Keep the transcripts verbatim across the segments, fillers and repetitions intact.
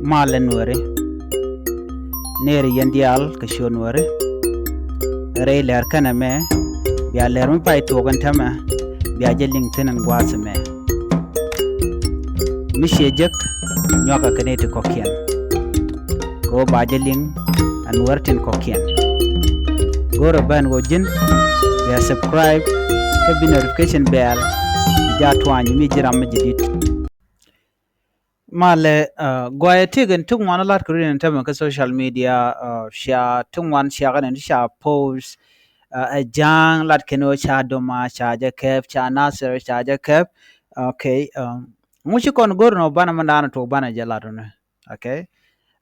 Malɛ Nuääri. Nɛɛri yɛn diaal kɛ ciöt Nuääri. Rɛy lɛr kɛnɛ mɛ, bia lɛr mi pay tuɔɔk ɛn täämɛ, bia jɛ liŋ thi̱n ɛn gua̱a̱th ɛmɛ. Mi ciɛ jek, nyuakɛ kɛ nɛy ti kɔ̱kiɛn. Kɛ ɣöö ba jɛ liŋ ɛ Nuäär tin kɔ̱kiɛn. Go̱rɛ ben ɣöö ji̱n bia subscribe kä bi notification bell bi jɛ tuany mi ji̱ ram mi ji̱ di̱t. Malɛ, uh, guayɛ, tëëkɛ ti ŋuan lat kɛ ri ni tämɛ kä social media, uh, cia ti ŋuan cia kɛ ni ti ca post, uh, ɛ Ja̱a̱ŋ lat kɛn ɣöö ca Doma ca jɛ kɛp, ca Nasir ca jɛ kɛp. Okay, um, ŋu ci kɔn go̱r ni ɣöö banɛ mɛn da̱a̱n tuɔk banɛ jɛ lat ni. Okay.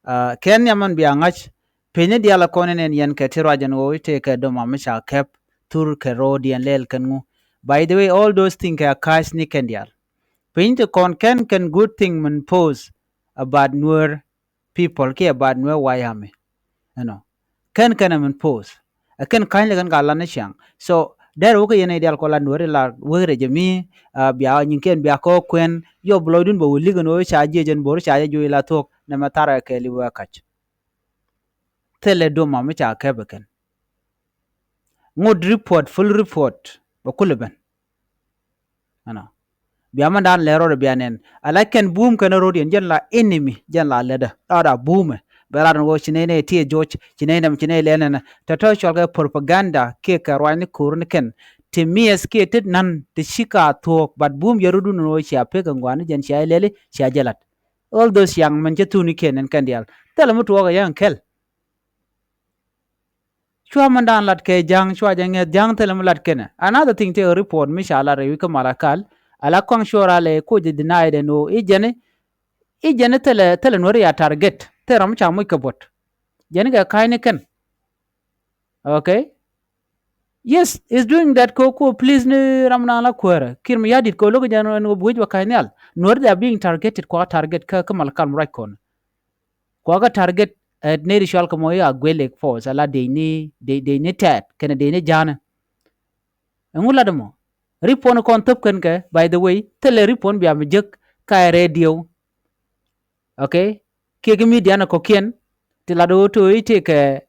Uh, kɛn nhiam mɛn bia ŋa̱c, piny ni diaal kɔn ni nɛn yɛn kɛ ti ruac ɛn ɣöö i̱ tëëkɛ Doma mi ca kɛp, thur kɛ ro̱o̱diɛn lɛl kɛn ŋu. By the way, all those things kɛ a ka̱c ni kɛn diaal. Piny ti kɔn kɛn kɛn good thing min post about Nuer people kiɛ about Nuer White Army. You know, kɛn kɛn min post. Ɛ kɛn ka̱ny lɛ kɛn ka lan ni ciaŋ. So dɛr wä kä yɛn i̱ diaal kɔ la Nuer ila wek rɛ jɛ mi, uh, bia nyin kɛn bia kɔ kuɛn yɔ bi lɔcdun bɛ wä likɛn wä ca jiɛ jɛn bo̱r ca jɛ juɔc ila thuɔk nɛ mɛ tharɛ kɛɛli wee ka̱c. Thilɛ Doma mi ca kɛp ɛ kɛn. Ŋut report, full report bɛ kulɛ ben. Ɛnɔ. Bia mɛn da̱a̱n lɛ rɔɔdɛ bia nɛn. Ala kɛn buum kɛn ro̱o̱diɛn jɛn la enemy, jɛn la lätdä. Rɔɔdɛ buumɛ. Bɛ rat ni ɣöö ci nɛy nɛy tiɛ joc, ci nɛy nɛm, ci nɛy lɛl nɛnɛ. Tɔ̱tɔ̱ cɔal kɛ propaganda kiɛ kɛ ruacni ko̱r ni kɛn. Ti miɛth kiɛ ti nan ti ci ka thuɔ̱ɔ̱k, but buum jɛ ro̱o̱dun ni ɣöö cia pek kɛ ŋuani jɛn cia lɛli, cia jɛ la̱t. All those young men cɛ thuni kiɛn ɛn kɛn diaal. Thilɛ mi tuɔɔk ɛ yɛn kɛl. Cua mɛn da̱a̱n lat kɛ Ja̱a̱ŋ, cua jɛ ŋɛth Ja̱a̱ŋ thilɛ mi lat kɛnɛ. Another thing tëë report mi ca lat rɛy wi̱c kä Malakal. Ala kɔaŋ cua ralɛ kuc jɛ deny den ɣöö i̱ jɛn i̱, i̱ jɛn i̱ thilɛ, thilɛ Nuäri ya target. Thilɛ ram mi ca moc kɛ buɔt. Jɛn i̱ kɛ ka̱cni kɛn. Okay. Yes, is doing that kɛ ɣöö kuɔ please ni ram naan la kuäärä. Kiir mi ya̱di̱t kɛ ɣöö lo̱k jɛn ɛn ɣöö bi wec bɛ ka̱c nhial. Nuäri they are being targeted, kua target kä, kä Malakal mi ruac kɔn. Kuakä target, eh, neri cual kɛ mɔ i̱ Agwelek force, ala dec ni, dec, dec ni tɛɛt kɛnɛ dec ni ja̱a̱nä. Ɛŋu lat ɛmɔ? Ripon kɔn thöp kɛn kɛ, by the way, thilɛ ripon bia mi jek ka ɛ radio. Okay? Kiɛ ki media ni kɔ̱kiɛn ti lat ɣöö to̱ i̱ tëëkɛ,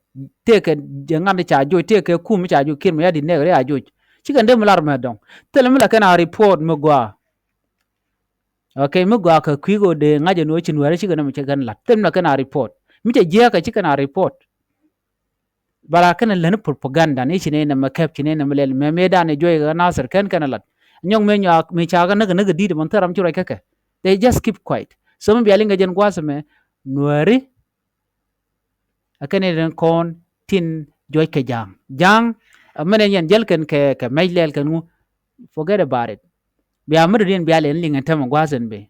tëëkɛ jɛ ŋa̱n ti ca joc, tëëkɛ kum mi ca joc, Kiir mi ya̱di̱t nɛɛk ri a joc. Cikɛn dee mi lar mɛ dɔ̱ŋ. Thilɛ mi la kɛn a report mi gɔaa. Okay, mi gɔaa kɛ kui̱ ɣöö dee ŋa̱c ɛn ɣöö ci Nuäärä cikɛ nɔmɔ ci kɛn la̱t. Thil mi la kɛn a report. Mi cɛ jiääkä ci kɛn a report. Bala kɛn a lätni propaganda ni ci nɛy nɛmɛ kɛp, ci nɛy nɛmɛ lɛl. Mɛ mëëdan ɛ juɔc kɛ Nasir kɛn kɛn a la̱t. Nyɔk mëë nyɔak mëë ca kɛ näk näk di̱i̱t mɔ thil ram ci ruac kä kɛ. They just keep quiet. So mi bia liŋ kɛ jɛn gua̱a̱th ɛmɛ Nuääri. Ɛ kɛn in kɔn tin juɔc kɛ Ja̱a̱ŋ. Ja̱a̱ŋ, ɛ mɛn ɛn yɛn jäl kɛn kɛ, kɛ mɛc lɛl kɛn ŋu. Forget about it. Bia mi dɔ̱diɛn bia lɛn liŋ ɛn tämɛ gua̱a̱th ɛn bëë.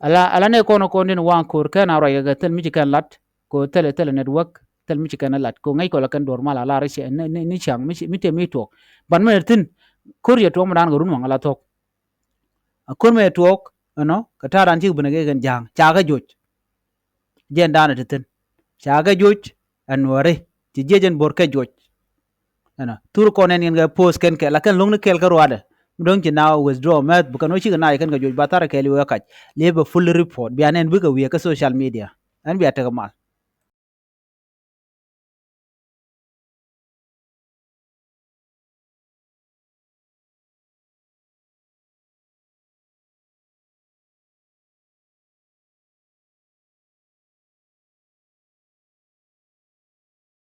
Ala, ala nɛ kɔn kɔn din waŋ ko̱r kɛn a ruac kɛ kɛ thil mi ci kɛn lat. Kɛ thilɛ, thilɛ network, thil mi ci kɛn lat. Kɛ ŋäc kɔ la kɛn duɔ̱r mal ala rɛc ni, ni, ni ciaŋ mi ci, mi tëë mi tuɔɔk. But mi thi̱n, ko̱r yɛ tuɔɔk mi da̱a̱n kɛ run waŋ ala thuɔ̱k. A ko̱r mɛ tuɔɔk, you know, kɛ ta̱a̱ da̱a̱n cikɛ ben kɛ kɛn Ja̱a̱ŋ. Ca kɛ joc. Jɛn da̱a̱n ti thi̱n. Ca kɛ joc, ɛ Nuääri. Ci jiɛc ɛn bo̱r kɛ joc. You know, thur kɔn ɛn kɛn kɛ post kɛn kɛ, la kɛn lo̱ŋni kɛl kä ruaadɛ. Mi do̱ŋ ci na withdraw mɛth, bi kɛn wä cikɛ na jɛ kɛn kɛ joc, ba tharɛ kɛɛli wee kac. Liepɛ full report. Bia nɛn bikɛ wiee kä social media. Ɛn bia tekɛ mal.